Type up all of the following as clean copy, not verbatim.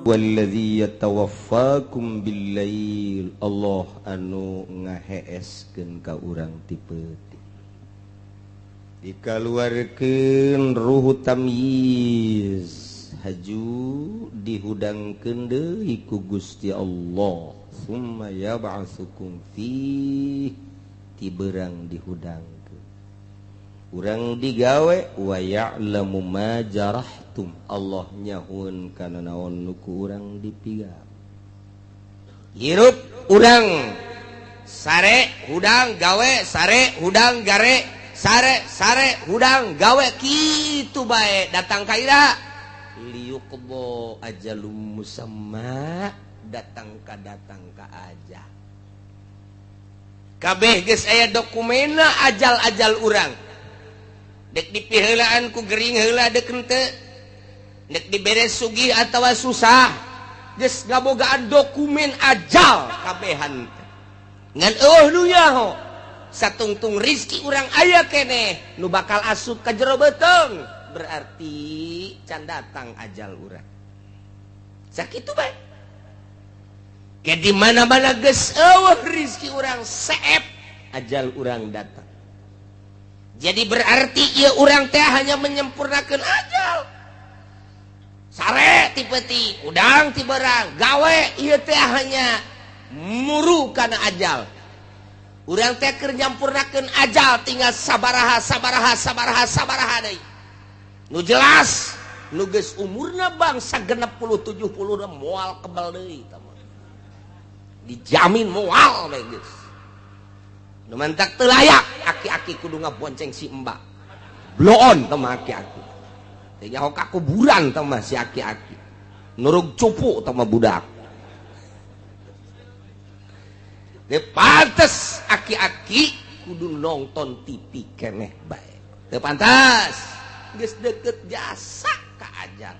Wallazi yatawaffakum billail, Allah anu ngaheeskeun ka urang ti peuting, dikaluarkeun ruhu tamyiz, haju dihudangkeun deui ku Gusti Allah. Summa yab'atsukum fi, ti berang dihudangkeun urang digawe. Wa ya'lamu ma jarahtum, Allah nyahun kana naon nu ku urang dipigawe. Hirup urang sare hudang gawe, sare hudang gare, sare sare hudang gawe, kitu bae. Datang ka ira liyuqdha ajalum musamma, datang ka datang ka aja kabeh geus aya dokumenna ajal-ajal urang. Dek dipiheulaan ku gering heula dek henteu, dek dibere sugih atawa susah, geus ngabogaan dokumen ajal kabehan teh. Ngan eueuh nu nyaho satungtung rizki urang aya keneh nu bakal asup ka jero beuteung, berarti can datang ajal urang. Sakitu bae. Ke di mana-mana geus eueuh rizki urang, seep ajal urang datang. Jadi berarti ieu urang teh hanya menyempurnakan ajal. Sare ti peuting, udang ti berang, gawe, ieu teh hanya muru kana ajal. Urang teh keur nyampurnakeun ajal, tinggal sabaraha sabaraha sabaraha sabaraha deui. Nu jelas nu geus umurna bangsa 60 70 moal kebal deui tah mah. Dijamin moal we geus. Nu mantak teu layak aki-aki kudu ngabonceng si mbak. Bloon tah mah aki-aki. Teu nyaho ka kuburan tah mah si aki-aki. Nurug cupu tah mah budak. Teu pantes aki-aki kudu nonton TV keneh bae. Teu pantas. Geus deket jasa ka ajal.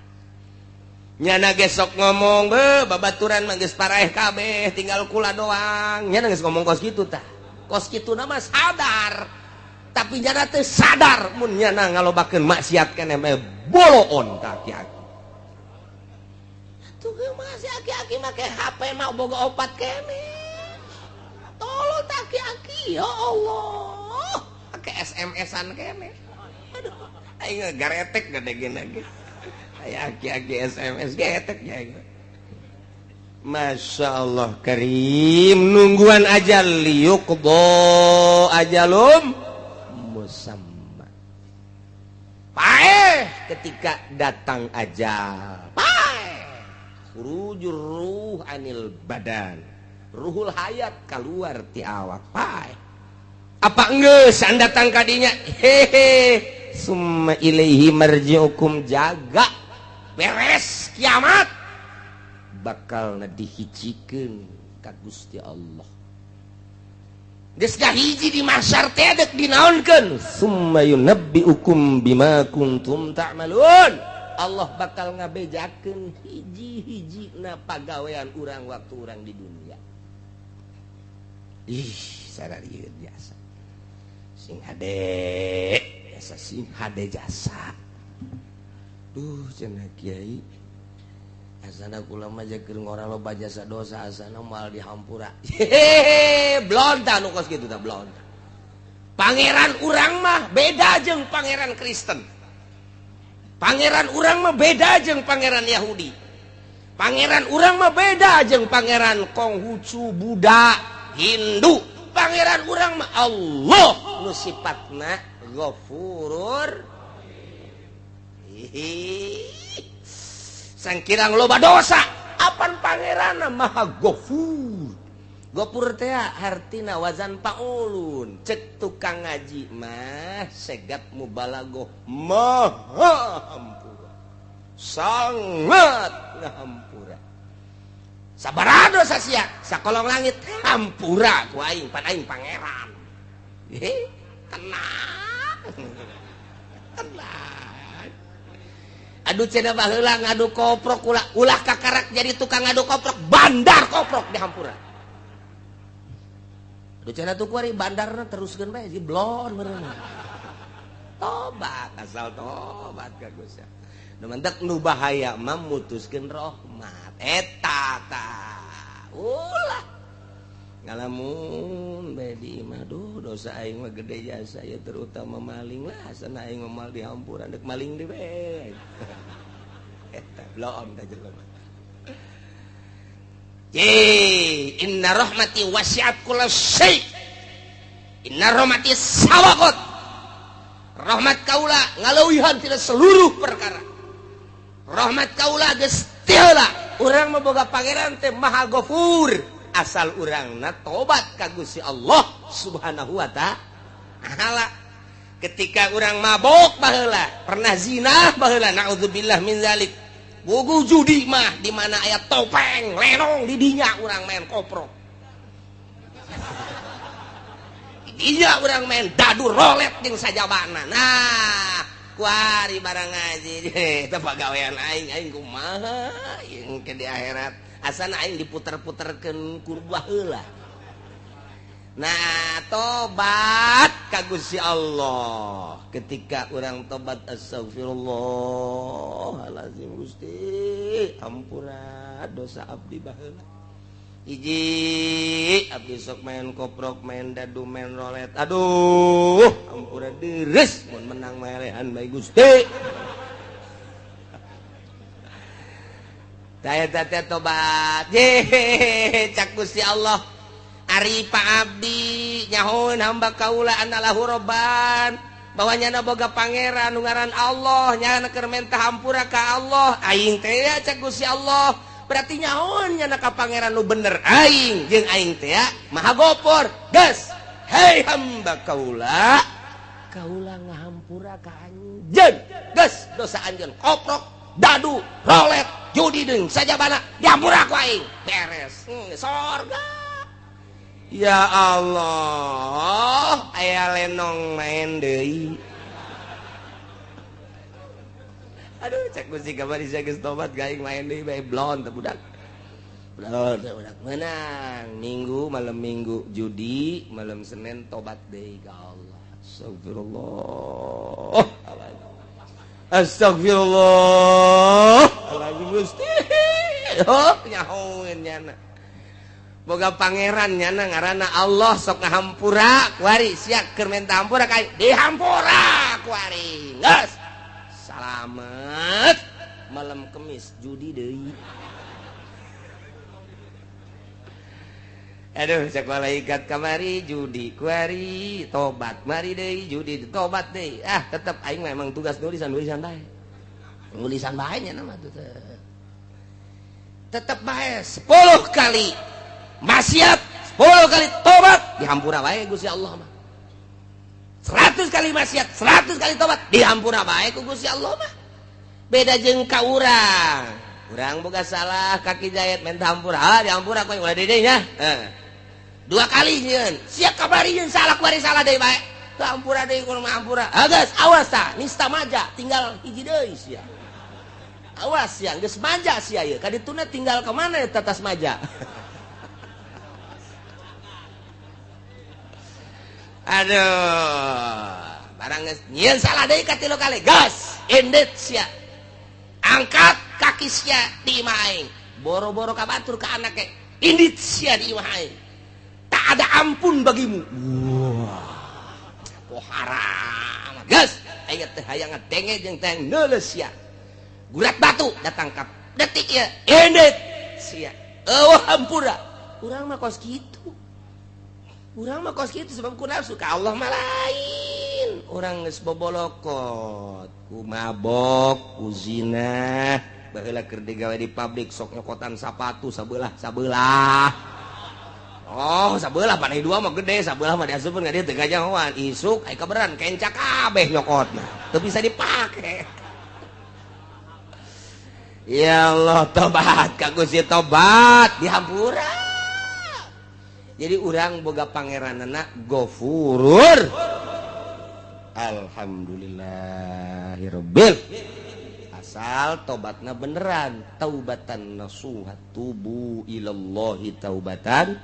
Nyana gesok ngomong, be babaturan mah geus paraeh kabeh, tinggal kula doang. Nyana geus ngomong kos kitu tah. Kos kitu nama sadar. Tapi nyana teu sadar mun nyana ngalobakeun maksiat keneh bae, boloon ka aki-aki. Atuh geus mah si aki-aki make HP mah boga opat keneh. Tolol tah aki-aki, ya Allah. Make SMS-an keneh. Aduh, aing garetek gede gini ge. Aya aki-aki SMS getek ya aing. Masya Allah Karim, nungguan ajal liyuqdha ajalum musamma. Paeh ketika datang ajal. Paeh. Khurujur ruh anil badan. Ruhul hayat keluar ti awak. Paeh. Apa geus datang kadinya? Hehe. Summa ilaihi marji'ukum, jaga beres kiamat bakal dihijikeun ka Gusti Allah. Geus hiji di mahsyar teh dek dinaonkeun? Summa yunabbiukum bima kuntum ta'malun. Allah bakal ngabejakeun hiji-hiji na pagawean urang waktu urang di dunia. Ih, sararieun jasa. Sing hade, jasa sing hade jasa. Duh, cenah kiai. Asana kula mah keur ngora loba jasa dosa, asana moal dihampura. Hehehe, blonta nu kos kitu tah, blonta. Pangeran urang mah beda jeung pangeran Kristen. Pangeran urang mah beda jeung pangeran Yahudi. Pangeran urang mah beda jeung pangeran Konghucu, Buddha, Hindu. Pangeran urang mah Allah nu sifatna Ghafurur. Hihi. Sangkirang loba dosa, apan pangeran maha Ghafur. Ghafur teh hartina wazan paulun. Cek tukang ngaji mah segat mubalagoh, maha hampura. Sangat ngahampura. Sabaraha dosa sia sakolong langit hampura ku aing, pan aing pangeran. Hehe, tenang. Tenang. Aduh, cenah baheula ngadu koprok, ulah ulah kakarak jadi tukang ngadu koprok, bandar koprok di hampura. Aduh, cenah tuh kuari bandarna teruskeun bae si blon meureun. Tobat asal tobat ka Gusti. Nu mantak nu bahaya mah mutuskeun rahmat. Eta tah. Ulah. Ngalamun bae di imah duh dosa aing mah gede jasa ya terutama maling lah asana aing mah moal dihampuran deuk maling deui we. Eta bloon ka jelema. Ye, inna rahmati wasi'at kulla syai'. Inna rahmati sabaqat. Rahmat kaula ngaleuwihan tina seluruh perkara. Rahmat kaula geus teu heula. Urang mah boga pangeran teh Maha Ghafur. Asal urangna tobat ka Gusti Allah Subhanahu wa ta'ala. Ketika urang mabok baheula, pernah zina baheula, naudzubillah min zalik. Gugu judi mah di mana aya topeng, lenong di dinya urang main koprok. Di dinya urang main dadu rolet jeung sajabana. Nah, kuari barang ngaji eta pagawean aing, aing kumaha jeung ke di akhirat. Asana aing diputer-puterkeun ku baheula. Nah, tobat ka Gusti Allah. Ketika urang tobat astagfirullahalazim Gusti, ampura dosa abdi baheula. Hiji, abdi sok main koprok, main dadu, main rolet. Aduh, ampura deres mun menang melehan bae Gusti. Tah eta teh tobat. Ye, cak Gusti Allah. Ari Pak Abdi nyahoeun hamba kaula anallahu robban bahwa nyana boga pangeran nu ngaran Allah nyana keur menta hampura ka Allah aing teh ya cak Gusti Allah berarti nyahoeun nyana ka pangeran nu bener aing jeung aing teh ya Maha Gopor geus hei hamba kaula kaula ngahampura ka anjeun geus dosa anjeun koprok dadu rolet judi deung sajabana dihampura ku aing beres sorga. Ya Allah, aya lenong main deui. Aduh, cek Gusti kamari sia geus tobat gaing main deui bae blon teh budak. Blon teh budak menang. Minggu malam Minggu judi, malam Senin tobat deui ka Allah. Astagfirullah. Astagfirullah. Alazim Gusti. Oh, nyahoeun nyana. Boga pangeran nyana ngaranna Allah sok ngahampura kuari sia keur menta hampura ka dihampura kuari geus salamet malam Kemis judi deui. Aduh cek malaikat kamari judi kuari tobat mari deui judi tobat deui ah tetep aing mah emang tugas nulisan-nulisan bae nulisan bae nya mah tetep bae 10 kali maksiat 10 kali tobat dihampura bae Gusti Allah mah. 100 kali maksiat 100 kali tobat dihampura bae ku Gusti Allah mah. Beda jeung ka urang. Urang boga salah kaki jayet menta hampura, ah dihampura ku ulah deui nya. Heeh. 2 kali nyieun, sia kabari nyeun salah kuari salah deui bae. Teu hampura deui kudu hampura. Ah geus awas tah nista maja tinggal hiji deui sia. Awas sia geus maja sia ieu kadituna tinggal ka mana eta tas maja. Aduh, barang geus nyieun salah deui ka 3 kali. Gas, endet sia. Angkat kaki sia di imah aing. Boro-boro ka batur ka anake. Indit sia di imah aing. Tak ada ampun bagimu. Wah. Oh haram. Gas, aing teh hayang ngadenge jeung teh neuleus sia. Gurat batu datang ka detik ieu. Indit sia. Eueuh hampura. Urang mah kos kitu. Urang mah kos kitu sebab ku nafsu ka Allah mah lain. Urang geus bobolokot, ku mabok, ku zina, baheula keur digawe di pabrik sok nyokotan sapatu sabelah sabelah. Oh, sabelah panai dua mah gede, sabelah mah diasupkeun ka dieu teu gajahoan. Isuk aya kaberan kenca kabeh nyokotna. Teu bisa dipake. Ya Allah, tobat ka Gusti tobat dihampura. Jadi urang boga pangeranana Gofurur. Alhamdulillahirabbil. Asal tobatna beneran, taubatan nasuha, tubu ilallahi taubatan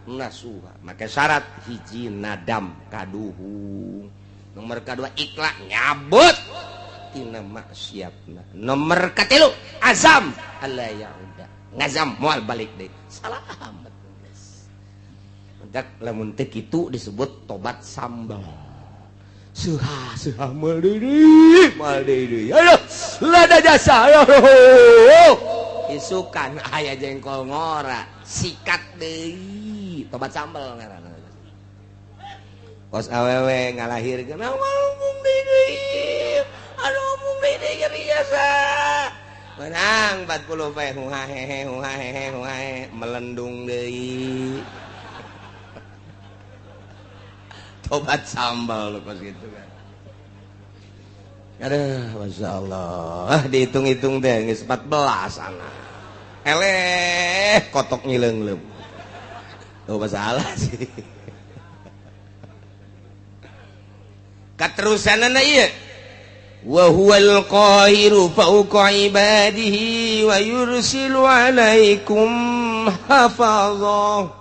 nasuha. Maka syarat hiji nadam kaduhung. Nomor kedua ikhlas nyabut. tina maksiatna. Nomor katilu azam alla yauda. Ngazam moal balik deui. Salamat geus. Mentak lamun teu kitu disebut tobat sambal. Suha suha moal deui, moal deui. Aduh, lada jasa. Aduh. Isukan aya jengkol ngora, sikat deui. Tobat sambal ngaranna. Kos awewe ngalahirkeun mung deui. Aduh mung deui nyeri jasa. Menang 40 poe huhahehe huhahehe huhahe melendung deui. Tobat sambal kos gitu kan. Aduh, Masya Allah. Dihitung-hitung deh, geus 14 anak. Eleh, kotok ngileung-leum. Tuh masalah sih. Katerusanana ieu. Wa huwal qahiru fawqa ibadihi wa yursilu alaikum hafazah.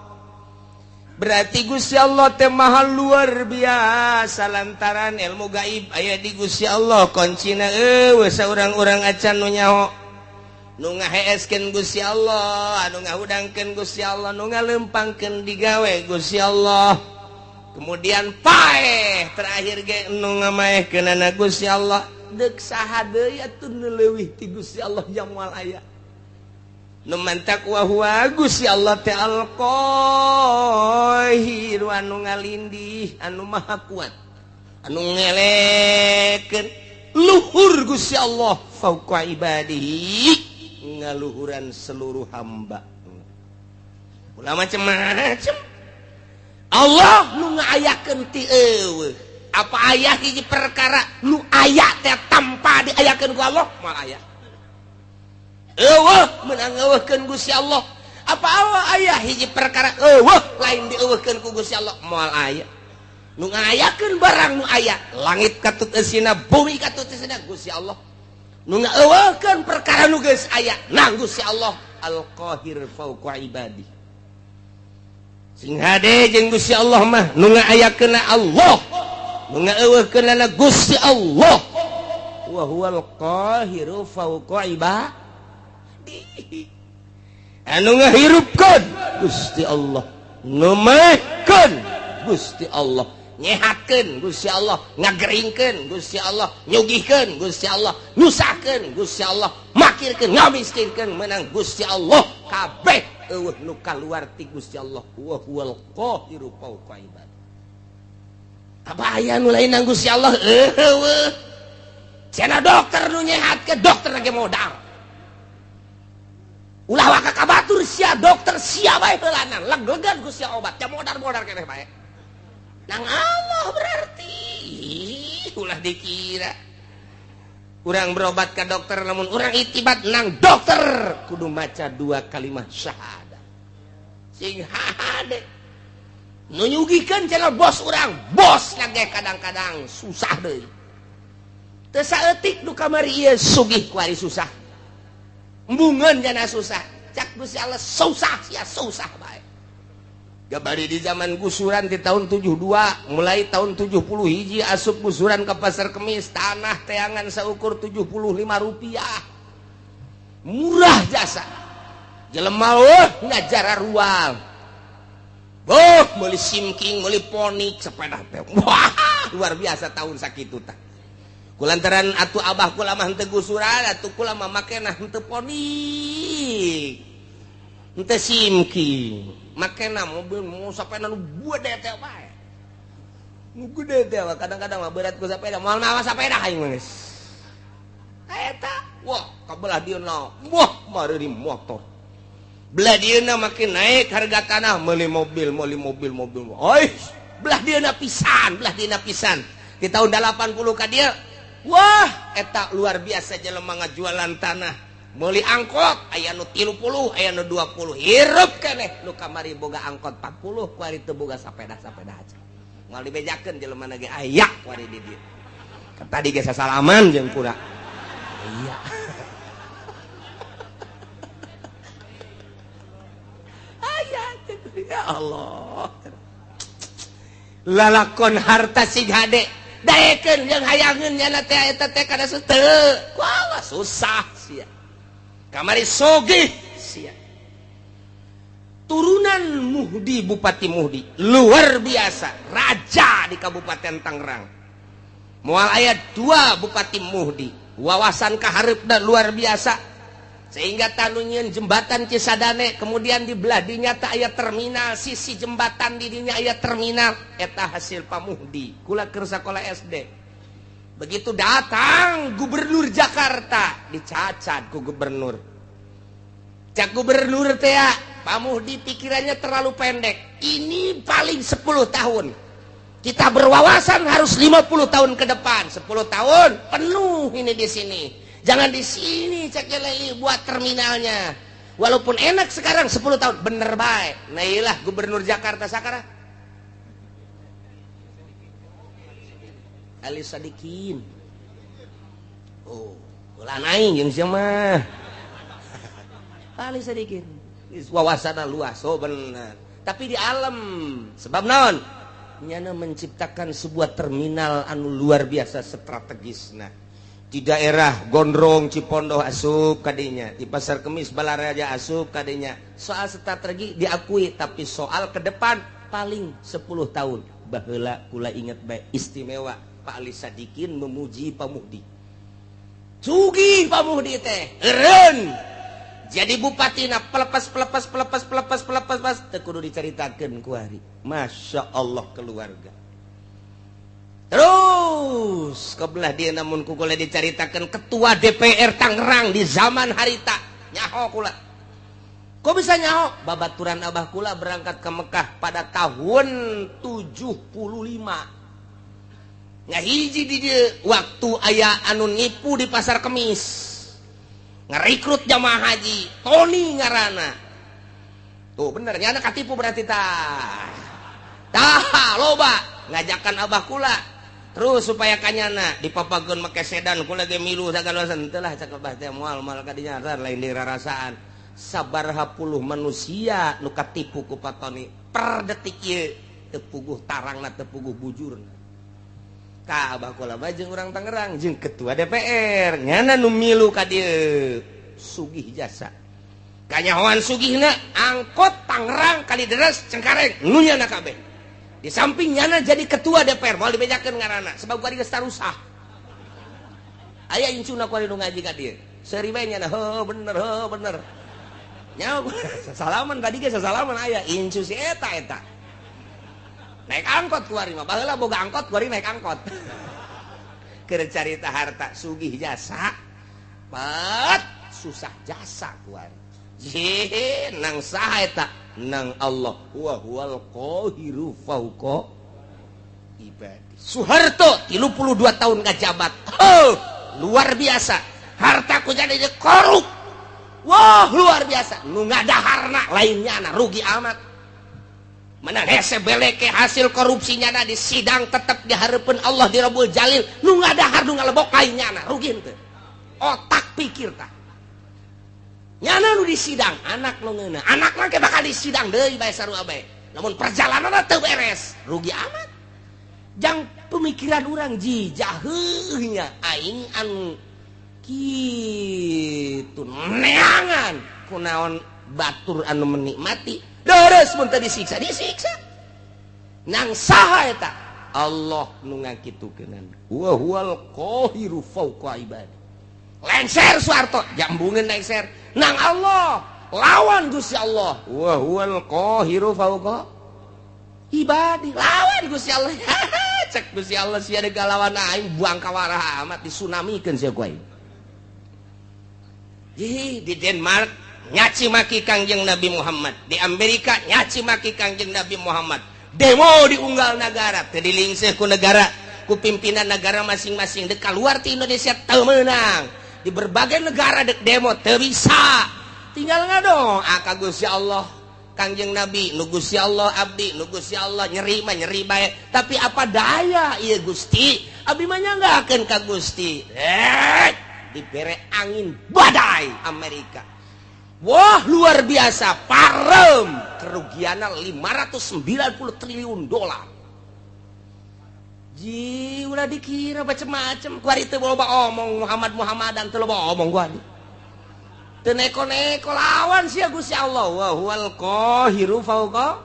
Berarti Gusti Allah teh maha luar biasa lantaran ilmu gaib aya di Gusti Allah kuncina eueuh saurang-urang acan nu nyaho nu ngaheeskeun Gusti Allah anu ngahudangkeun Gusti Allah nu ngalempangkeun digawe Gusti Allah kemudian paeh terakhir ge nu ngamaehkeunana Gusti Allah deuk saha deui atuh nu leuwih ti Gusti Allah jang moal aya. Nu mantak wa huwa Gusti Allah teh al-Qahir anu ngalindih anu maha kuat anu ngelekeun luhur Gusti Allah fauqa ibadihi ngaluhuran seluruh hamba. Ulah macem-macem Allah nu ngaayakeun ti eueuh apa aya hiji perkara nu aya teh tanpa diayakeun ku Allah moal aya. Eueuh meunang eueuhkeun Gusti Allah apa Allah aya hiji perkara eueuh lain dieueuhkeun ku Gusti Allah moal aya. Nu ngayakeun barang nu aya langit katut eusina bumi katut eusina Gusti Allah. Nu ngaeueuhkeun perkara nu geus aya nang Gusti Allah Al-Qahir fauqa ibadi. Sing hade jeung Gusti Allah mah nu ngaayakeunna Allah nu ngaeueuhkeunna Gusti Allah wa huwal qahiru fauqa ibadi. Anu ngahirupkeun Gusti Allah nu maehkeun Gusti Allah nyehatkeun Gusti Allah ngageringkeun Gusti Allah nyugihkeun Gusti Allah nyusahkeun Gusti Allah makirkeun ngamiskinkeun menang Gusti Allah kabeh eueuh nu kaluar ti Gusti Allah wa huwal qahiru fauqa ibad. Apa aya nu lain nang Gusti Allah eueuh cenah dokter nu nyehatkeun dokter ge modal ulah waka kabatur sia dokter sia bae heulanan leglegan ku sia obat nya modar-modar keneh bae nang Allah berarti ulah dikira urang berobat ka dokter lamun urang itibat nang dokter kudu maca dua kalimat syahadat sing hade nu nyugikeun cenah bos urang bos lagi kadang-kadang susah deui teu saeutik nu kamari ieu sugih ku ari susah embungeun jana susah cak Gusti Allah susah sia susah bae. Gabari di zaman gusuran di tahun 72 mulai tahun 70 hiji asup gusuran ke pasar Kemis tanah teangan seukur 75 rupiah murah jasa jelema eueuh ngajara rual boh meuli simking meuli ponik sepeda teh wah luar biasa tahun sakitu tah. Kulantaran atuh abah kula mah henteu gusuran atuh kula mah makena henteu ponik henteu simking makena mobil mau sapena nu gede teh bae nu gede teh kadang-kadang mah berat ku sapeda moal mawa sapeda aing mah geus eta wah kabelah dieuna wah mareuri motor belah dieuna makin naik harga tanah meuli mobil meuli mobil mobil oi belah dieuna pisan di tahun 80 ka dieu wah eta luar biasa jelema ngajualan tanah meuli angkot aya nu 30 aya nu 20 hirup keneh nu kamari boga angkot 40 kuari teu boga sapeda-sapeda aja moal dibejakeun jelema ge aya kuari di dieu tadi ge sasalaman jeung kura iya aya ya Allah lalakon harta sing hade Daekeun jeung hayangeun nyana teh eta teh kada teu. Wah, susah sia. Kamari sogih sia. Turunan Muhdi, Bupati Muhdi luar biasa, raja di Kabupaten Tangerang. Moal aya dua Bupati Muhdi, wawasan kahareupna luar biasa. Sehingga tanu nyieun jembatan Cisadane, kemudian di belah dinya teh aya terminal, sisi jembatan di dinya aya terminal, eta hasil Pak Muhdi. Kula keur sakola SD. Begitu datang gubernur Jakarta, dicacat ku gubernur. Cak gubernur teh, Pak Muhdi pikirannya terlalu pendek. Ini paling 10 tahun. Kita berwawasan harus 50 tahun ke depan. 10 tahun penuh ini di sini. Jangan di sini cek leli buat terminalnya. Walaupun enak sekarang 10 tahun bener baik. Nah iyalah gubernur Jakarta sekarang. Ali Sadikin. Oh, ulah naing jeung sia mah. Ali Sadikin. Wawasanna luas, oh bener. Tapi di alam sebab naon? Nyana menciptakan sebuah terminal anu luar biasa strategisna. Di daerah Gondrong, Cipondoh asup kadinya, di Pasar Kemis Balaraja asup kadinya. Soal strategi diakui, tapi soal ke depan paling 10 tahun. Baheula kula ingat baik istimewa Pak Ali Sadikin memuji Pak Muhdi. Sugih Pak Muhdi teh, eureun. Jadi bupatina pelepas pelepas pelepas pelepas pelepas pas teu kudu dicaritakeun ku hari. Masya Allah keluarga. Terus kebelah dia namun ku kula dicaritakeun ketua DPR Tangerang di zaman harita nyaho kula. Kok bisa nyaho? Babaturan abah kula berangkat ke Mekah pada tahun 75. Ngahiji di dieu waktu aya anu nipu di Pasar Kemis. Ngerekrut jamaah haji, Tony ngaranna. Tuh bener nyana katipu berarti tah. Tah loba ngajakan abah kula. Terus supaya kanyana dipapageun make sedan kula ge milu sagala teu lah cak abah teh moal moal kadinya lain dirarasaan. Sabaraha puluh manusia nu katipu ku Pak Tony per detik ieu teu puguh tarangna teu puguh bujurna. Ka abah kula mah jeung urang Tangerang jeung ketua DPR nyana nu milu ka dieu sugih jasa. Kanyahoan sugihna angkot Tangerang Kalideres Cengkareng nu nyana kabeh. Di samping nyana jadi ketua DPR moal dibejakeun ngaranna sebab kuari geus tarusah. Aya incuna kuari nu ngaji ka dieu. Seuri bae nyana heuh bener heuh bener. Nyaho sasalaman tadi ge sasalaman aya incu si eta eta. Naik angkot kuari mah baheula boga angkot kuari naik angkot. Keur carita harta sugih jasa. Pat susah jasa kuari. Jih nang saha eta? Nang Allah wa huwal qahiru fauqa ibadi. Soeharto 32 tahun ngajabat. Oh, luar biasa. Hartaku jadi korup. Wah, luar biasa. Nu ngadaharna lainnya na rugi amat. Menang hese beleke hasil korupsinya na di sidang tetep dihareupeun Allah di Rabbul Jalil. Nu ngadahar nu ngalebok lainnya na rugi henteu. Otak pikir tah. Nyana nu di sidang anak nu ngeunah. Anak mah bakal di sidang deui bae sarua bae. Namun perjalananna teu beres, rugi amat. Jang pemikiran urang ji jaheuhnya aing anu kitu neangan kunaon batur anu menikmati deres mun teu disiksa disiksa. Nang saha eta? Allah nu ngakitukeunana. Wa huwal qahiru fauqa ibadi. Lengser Soeharto jambungeun lengser nang Allah lawan Gusti Allah wa huwal qahiru fauqa ibadi lawan Gusti Allah. Cek Gusti Allah sia deuk lawan aing buang kawarah amat disunamikeun sia ku aing. Di Denmark nyaci maki Kangjeng Nabi Muhammad, di Amerika nyaci maki Kangjeng Nabi Muhammad, demo di unggal negara teu dilingseuh ku negara ku pimpinan negara masing-masing dek keluar ti Indonesia teu meunang. Di berbagai negara dek demo teu bisa. Tinggal ngadoa ka Gusti Allah Kangjeng Nabi nu Gusti Allah abdi nu Gusti Allah nyeri mah nyeri bae tapi apa daya ieu Gusti abdi mah nyanggakeun ka Gusti. Dibere angin badai Amerika. Wah luar biasa parem kerugianna 590 triliun dolar. Ji ulah dikira macem-macem kuari teu loba omong Muhammad Muhammadan teu loba omong kuari. Teu neko-neko lawan sia Gusti Allah wa huwal qahiru fauqa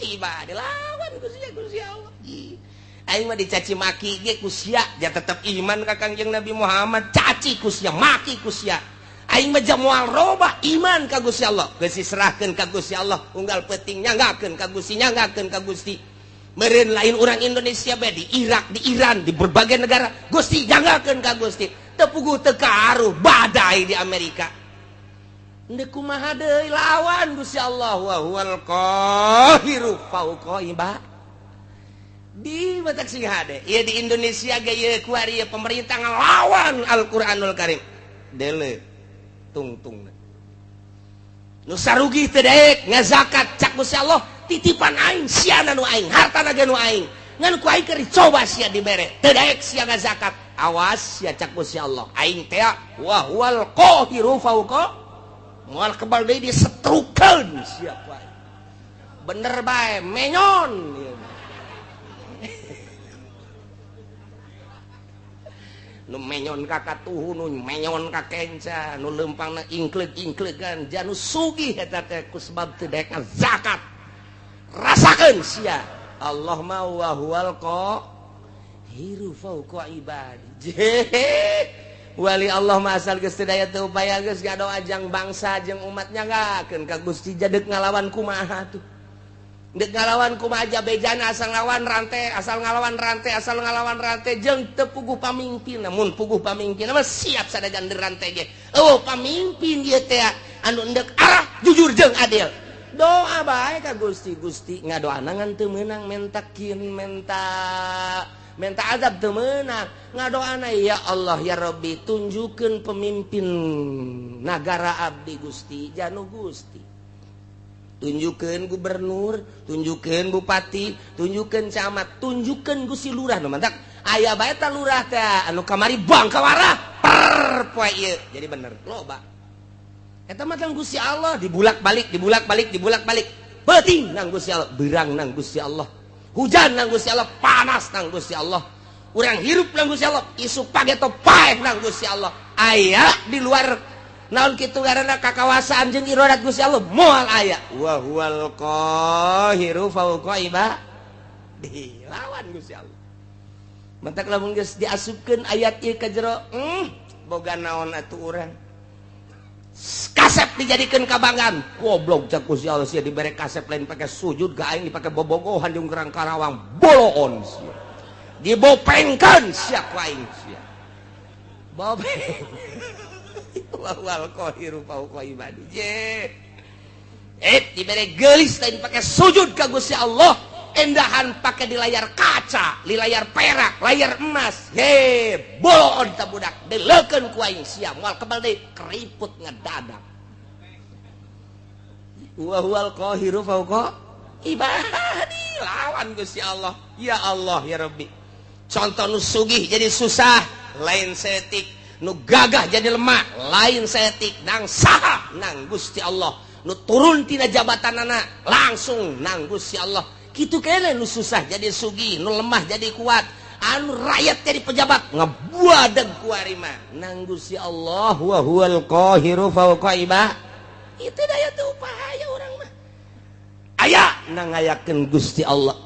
ibadi lawan Gusti Allah. Ji aing mah dicaci maki ge ku sia ja tetep iman ka Kangjeng Nabi Muhammad, caci ku sia maki ku sia. Aing mah moal robah iman ka Gusti Allah, geus diserahkeun ka Gusti Allah, unggal peuting nyanggakeun ka Gusti, nyanggakeun ka Gusti. Meureun lain urang Indonesia bae di Irak, di Iran, di berbagai negara, Gusti nyanggakeun ka Gusti. Teu puguh teu karuh badai di Amerika. Ndek kumaha deui lawan Gusti Allah wa huwal qahiru fauqa ibadi. Di batak sing hade. Ieu di Indonesia ge ieu kuari pemerintah ngalawan Al-Qur'anul Karim. Dele tungtung nu sarugi teu daek ngazakat cak Gusti Allah titipan aing siana nu aing hartana ge nu aing ngan ku aing keur dicoba sia dibere teu daek sia ngazakat awas sia cak Gusti Allah aing teh wa huwal qahiru fauqa moal kebal deui disetrukeun sia ku aing bener bae menyon nu menyon ka katuhu nu menyon ka kenca nu leumpangna ingkleug-ingkleugan janu sugih eta teh ku sebab teu daek zakat rasakeun sia Allah ma wa huwal qahiru fauqa ibadi. Wali Allah mah asal geus teu daya teu upaya geus ngadoa jang bangsa jeung umat nyanggakeun ka Gusti jadek ngalawan kumaha tuh dek ngalawan kumaha aja bejana asal ngalawan rantai asal ngalawan rantai asal ngalawan rantai jeung teu puguh pamimpin namun puguh pamimpin mah siap sadajan rantai ge eueuh pamimpin ieu teh anu endek arah jujur jeung adil doa bae ka Gusti Gusti ngadoana ngan teu meunang menta kin menta menta azab teu meunang ngadoana ya Allah ya Rabbi tunjukkeun pemimpin nagara abdi Gusti janu Gusti tunjukkeun gubernur, tunjukkeun bupati, tunjukkeun camat, tunjukkeun Gusti lurah nu mantak aya bae ta lurah teh anu kamari bangkawarah per poe ieu jadi bener loba eta mah tang Gusti Allah dibulak-balik dibulak-balik dibulak-balik beuting nang Gusti Allah beurang nang Gusti Allah hujan nang Gusti Allah panas nang Gusti Allah urang hirup nang Gusti Allah isuk pageto paeh nang Gusti Allah aya di luar naon kitu ngaranna kakawasaan jeung irodat Gusti Allah moal aya wa huwal qahiru fauqa ibadi lawan Gusti Allah mantak lamun geus diasupkeun ayat ieu ka jero boga naon atuh urang kasep dijadikeun kabanggaan goblok cak Gusti Allah sia dibere kasep lain pake sujud ka aing dipake bobogohan jeung kerang Karawang boloon sia dibopengkeun sia ku aing sia bopeng wal qahiru fauqa ibadi je dibere geulis lain pake sujud ka Gusti Allah endahan pake di layar kaca di layar perak layar emas he boloon ta budak deleukeun ku aing sia moal kebal deui keriput ngedadak wa huwal qahiru fauqa ibadi lawan Gusti Allah ya Allah ya Rabbi contoh nu sugih jadi susah lain setik nu gagah jadi lemah lain setik nang saha nang Gusti Allah nu turun tina jabatanana langsung nang Gusti Allah kitu kene nu susah jadi sugih nu lemah jadi kuat anu rakyat jadi pejabat ngebuadeg ku ari mah nang Gusti Allah wa huwal qahiru fauqa ibadi itu daya teu upaya urang mah aya nang ngayakeun Gusti Allah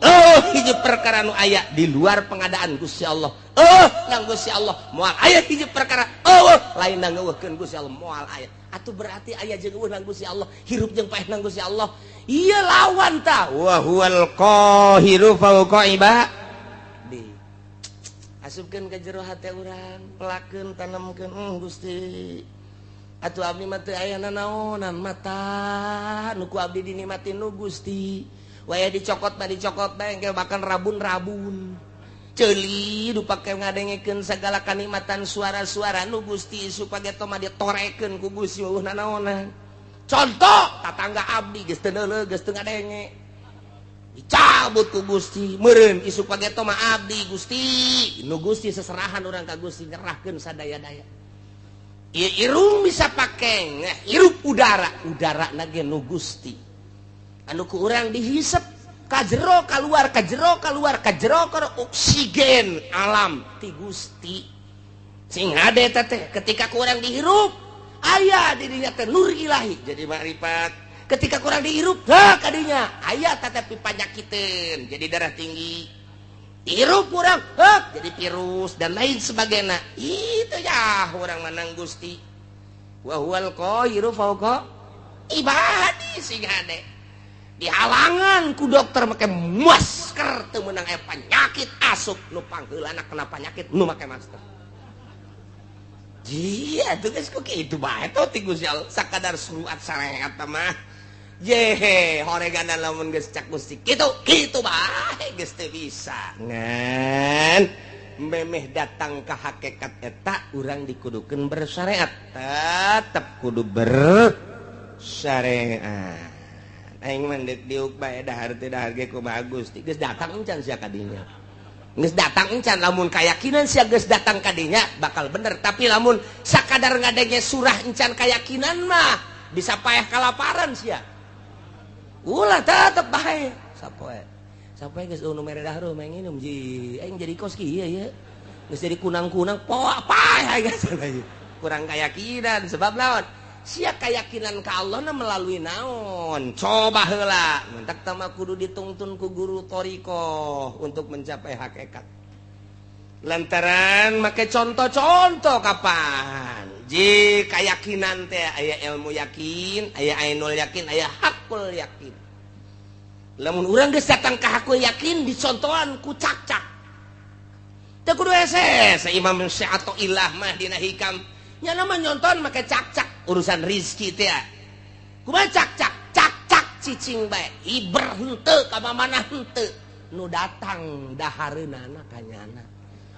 hiji perkara nu aya di luar pengadaan Gusti Allah nang Gusti Allah moal aya hiji perkara lain nang ngeuweuhkeun Gusti Allah moal aya atuh berarti aya jeung eueuh nang Gusti Allah hirup jeung paeh nang Gusti Allah ieu lawan ta wa huwal qahiru fauqa ibadi asupkeun ka jero hate urang pelakeun tanemkeun Gusti atuh abdi mah teu aya nanaonan mata nu ku abdi dinikmati nu Gusti waya dicokot mah dicokot bae engke bahkan rabun-rabun ceuli nu pake ngadengekeun sagala kanikmatan suara-suara nu Gusti supaya mah ditorekeun ku Gusti eueuh nanaonan contoh tatangga abdi geus teu neuleuh geus teu ngadenge dicabut ku Gusti meureun isuk pageto mah abdi Gusti nu Gusti seserahan urang ka Gusti nyerahkeun sadaya-daya irung bisa pake hirup udara udara nage nu Gusti anu ku urang dihisep Kajero keluar, kajero keluar, kajero keluar oksigen alam ti Gusti. Sing hade teh ketika kurang dihirup aya dirinya teh nur ilahi jadi makrifat. Ketika kurang dihirup heh kadinya aya tetapi panyakiteun jadi darah tinggi. Hirup kurang heh jadi virus dan lain sebagainya. Itu ya urang menang Gusti. Wa huwal qahiru fawqa ibadi sing hade. Dihalangan ku dokter make masker teu meunang aya penyakit asup nu pangheulana kena penyakit nu make masker. Jia tuh geus ku kitu bae tuh ti Gusti Allah sakadar surat sareat mah. Jehe horeganan lamun geus cak Gusti kitu kitu bae geus teu bisa. Ngan memeh datang ka hakikat eta urang dikudukeun bersyariat, tetep kudu bersyariat. Aing mah deuk diuk bae dahar teu dahar ge kumaha Gusti geus datang encan sia ka dinya. Geus datang encan lamun kayakinan sia geus datang ka dinya bakal bener, tapi lamun sakadar ngadenge surah encan kayakinan mah bisa paeh kalaparan sia. Ulah tetep bae sapoe. Sapoe geus nu mere dahar mah nginum ji aing jadi kos kieu ye. Geus jadi kunang-kunang poa paeh geus. Kurang kayakinan sebab naon? Sia keyakinan ka Allah na melalui naon? Coba heula mentak tama kudu ditungtun ku guru thoriqoh untuk mencapai hakikat. Lantaran make contoh-contoh kapan? Ji keyakinan teh aya ilmu yakin, aya ainul yakin, aya hakul yakin. Lamun urang geus datang ka hakul yakin dicontohan ku cak-cak. Teu kudu hese Imam Syathoillah mah dina hikam. Nya mah nyonton make cak-cak urusan rizki teh. Kumaha cak-cak? Cak-cak cicing bae. Hiber henteu ka mamana henteu. Nu datang dahareunana ka nyana.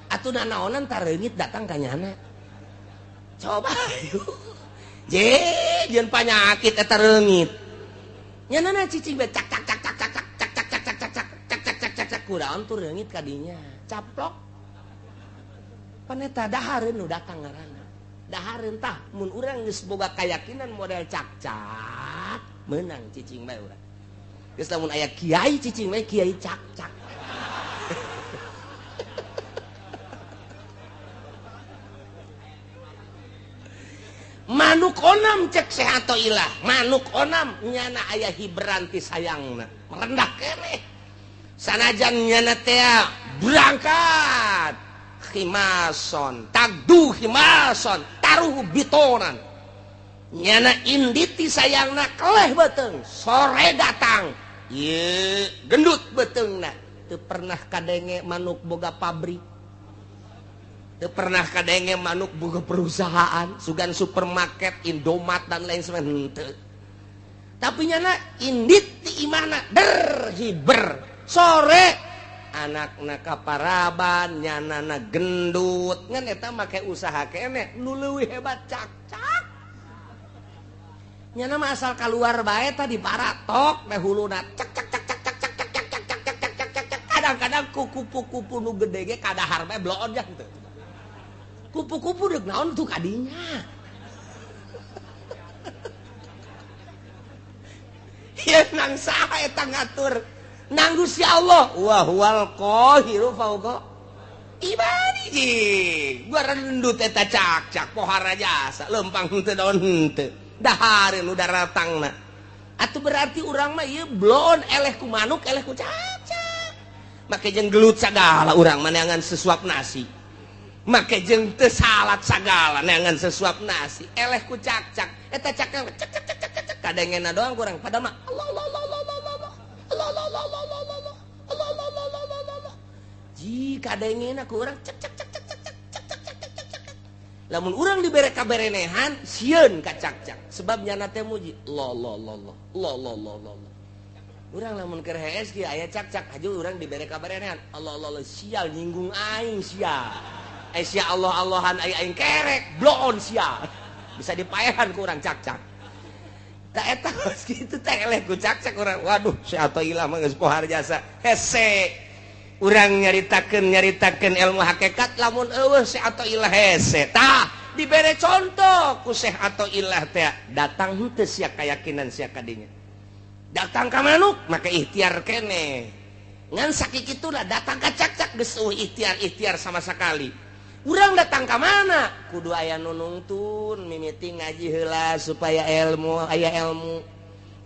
Atuh nanaonan tareungit datang ka nyana. Coba je jeung panyakit eta reungit. Nyanana cicing bae cak cak cak cak cak cak cak cak cak cak cak cak cak cak cak cak kuraon tuh reungit ka dinya. Caplok. Pan eta dahareun nu datang ngaranna. Dahareun tah mun urang geus boga kayakinan model cak-cak meunang cicing bae urang. Geus lamun aya kiai cicing bae kiai cak-cak. Manuk onam cek Syathoillah, manuk onam nyana aya hiberan ti sayangna, merendah keneh. Sanajan nyana teh berangkat khimason, tagdu khimason, taruh bitonan. Nyana inditi sayangna keleh beuteung, sore datang. Ieu gendut beuteungna, teu pernah kadenge manuk boga pabrik. Teu pernah kadenge manuk boga perusahaan, sugan supermarket, Indomaret dan lain sebagainya henteu. Tapi nyana indit ti imahna der hiber. Sore anakna kaparaban, nyanana gendut, ngan eta make usaha keneh nu leuwih hebat cak-cak. Nyana mah asal kaluar bae tah diparatok teh huluna cak cak cak cak cak cak cak cak cak cak cak cak cak cak. Kadang-kadang ku kupu-kupu nu gede ge kadahar bae bloon jang teu. Kupu-kupu deuk naon tuh kadinya. Ieu nang saha eta ngatur? Nang Gusti Allah wa huwal qahiru fawqa ibadihi. Gua rendut eta cak-cak pohara jasa lempang henteu daun henteu dahareun nu daratangna. Atuh berarti urang mah ieu bloon eleh ku manuk eleh ku cak-cak. Make jeung gelut sagala urang mah neangan sesuap nasi. Make jeung teu salat sagala neangan sesuap nasi eleh ku cak-cak. Eta cak-cak cak cak cak cak kadengena doang kurang padahal mah Allah Allah Allah Allah Allah Allah Allah Allah Allah Allah Allah Allah Allah Allah Allah. Jika dengena ku urang cek cek cek cek cek cek cek cek cek cek cek. Lamun urang dibere kaberenehan sieun ka cak-cak sebab nyana teh muji Allah Allah Allah Allah Allah Allah Allah. Urang lamun keur hees kieu aya cak-cak haju urang dibere kaberenehan Allah Allah Allah sial nyinggung aing sia. Eh sia Allah Allahan aing aing kerek bloon sia. Bisa dipaehan ku urang cak-cak. Tak eta kitu teh eleh ku cak-cak urang. Waduh, Syathoillah mah geus pohar jasa. Hese. Urang nyaritakeun ilmu hakikat lamun eueuh Syathoillah hese. Tah, dibere contoh ku Syathoillah teh datang henteu sia kayakinan sia kadinya. Datang ka manuk make ikhtiar keneh. Ngan sakikituna datang ka cakcak geus euweuh ikhtiar-ikhtiar sama sekali. Urang datang ka mana? Kudu aya nu nungtun, mimiti ngaji heula supaya ilmu, aya ilmu.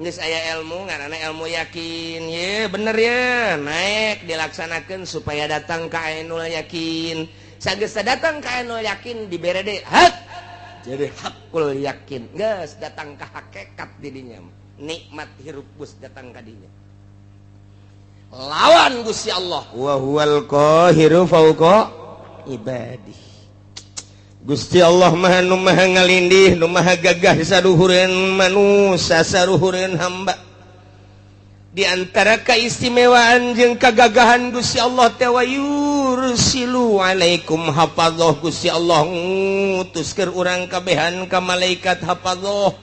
Geus aya ilmu ngaranna ilmu yakin. Ye bener ye, naik dilaksanakeun supaya datang ka ainul yakin. Sageus datang ka ainul yakin dibere deui hak. Jadi hakul yakin. Geus datang ka hakikat didinya. Nikmat hirup geus datang ka dinya. Lawan Gusti Allah wa huwal qahiru fauqa ibadih. Gusti Allah maha nu maha ngalindih, nu maha gagah saduhureun manusia, saduhureun hamba. Di antara keistimewaan jeung kagagahan Gusti Allah teh wa yursilu alaikum hafadzah. Gusti Allah ngutus keur urang kabehan ka malaikat hafadzah.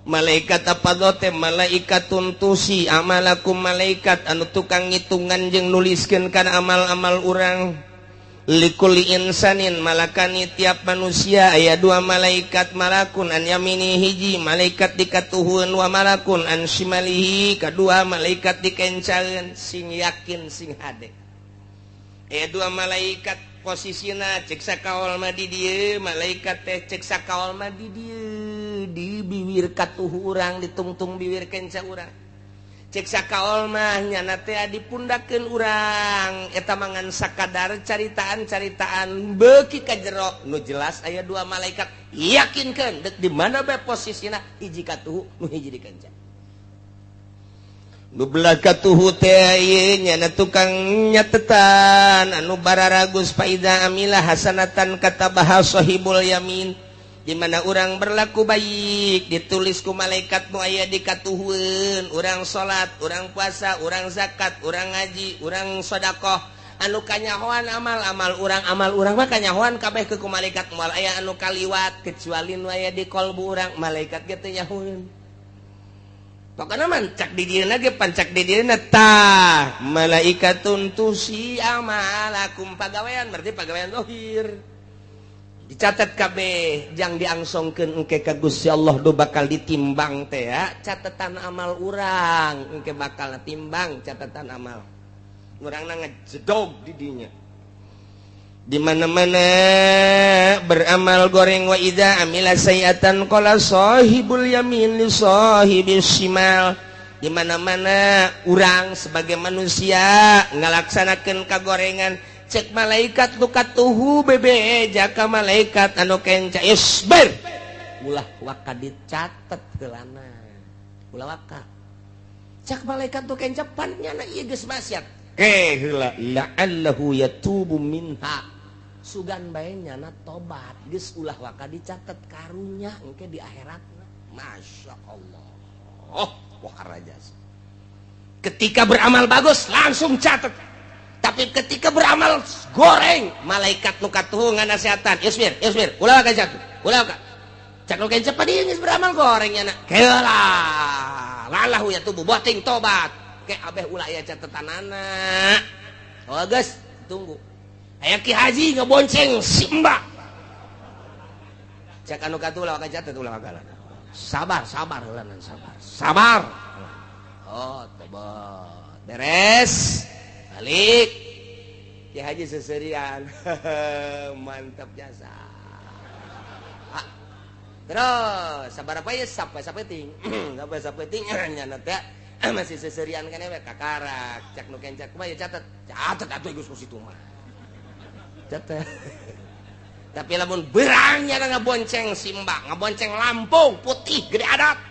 Malaikat hafadzah teh malaikatun tuhsi amalakum, malaikat anu tukang ngitungan jeung nuliskeun kana amal-amal urang. Likulli insanin malakani, tiap manusia aya dua malaikat, malakun an yamini, hiji malaikat dikatuhun, wa malakun an shimalihi, kedua malaikat dikencaeun. Sing yakin, sing hade, aya dua malaikat posisina. Cek sakaol mah di dieu malaikat teh, cek sakaol mah di dieu, di biwir katuhu urang, ditungtung biwir kenca urang. Cek sakaol mah nyana teh dipundakeun urang. Eta mangan sakadar caritaan-caritaan beuki ka jero. Nu jelas aya dua malaikat, yakinkeun dek di mana bae posisina, hiji katuhu, nu hiji dikenca. Nu belah katuhu teh ieu nyana tukang nyatetan anu bararagus. Faida amila hasanatan katabaha sahibul yamin. Di mana orang berlaku baik ditulis ku malaikat nu aya di katuhueun. Urang salat, urang puasa, urang zakat, urang ngaji, urang sedekah, anu kanyahoan amal-amal urang, amal urang mah kanyahoan kabeh ke ku malaikat, moal aya anu kaliwat kecuali nu aya di kolbu urang, malaikat ge teu nyahoeun. Pokokna mah cak di dieuna ge pancak di dieuna tah malaikatun tuhsi amalakum, pagawean, berarti pagawean zahir dicatat kabeh jang diangsongkeun engke ka Gusti Allah. Do bakal ditimbang teh ya catatan amal urang, engke bakal timbang catatan amal urang na ngejedog di dinya. Di mana-mana beramal goreng, wa idza amila sayiatan qala sahibul yamin li sahibis shimal. Di mana-mana urang sebagai manusia ngalaksanakeun kagorengan, cek malaikat nu katuhu bebe jaka malaikat anu kenca, isbir, ulah waka dicatet heulana, ulah waka. Cek malaikat nu kenca, pan nyana ieu geus maksiat eh heula, la'allahu yatubu minha, sugan bae nyana tobat, geus ulah waka dicatet, karunya engke di akhirat. Masya Allah, oh wah raja. Ketika beramal bagus langsung catet, tapi ketika beramal goreng malaikat nu katuhu nganasehatan, isbir, isbir, ulah waka catet, ulah waka. Cak nu kenca, pa dieu geus beramal goreng nyana, heula lalahu yatubu, boting tobat ke abeh ulah aya catetanana. Oh geus tunggu aya Ki Haji ngebonceng si Mbak, cek anu katuh, ulah waka catet, ulah waka, sabar, sabar heula, sabar, sabar. Oh tobat, beres, balik. Ki Haji seserian, mantap jasa. Ah. Terus sabar apa ya, sampai sapeting sampai sapeting nyana teh masih seserian kan we kakarak. Cak nu kencak, kumaha ya, catet, catet atuh geus situ mah catet. Tapi lamun berangnya ngabonceng simba, ngabonceng Lampung putih gede adat,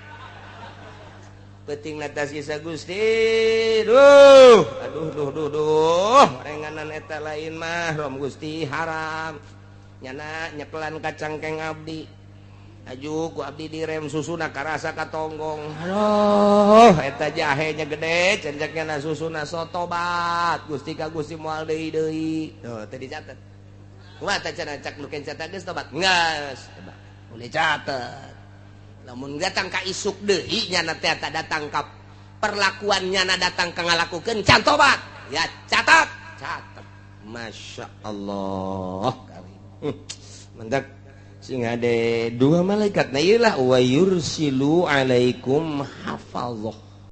penting atas Isa Gusti, duh aduh duh duh duh, renganan eta lain mah rom Gusti, haram nyana nyekelan kacangkeng abdi, aju ku abdi direm, susuna karasa katonggong, aduh eta jahenya gede cenceknya na susuna, sotobat Gusti ka Gusti, moal deui deui. Tuh teh dicatet kumaha teh cenah? Cak nu kenca geus tobat, geus boleh catet. Lamun datang ka isuk deui nyana teh datang ka perlakuan nyana datang ka ngalakukeun can tobat ya catat, catat. Masya Allah, mendak sing ada dua malaikat. Nah iyalah wa yursilu alaikum hafazah.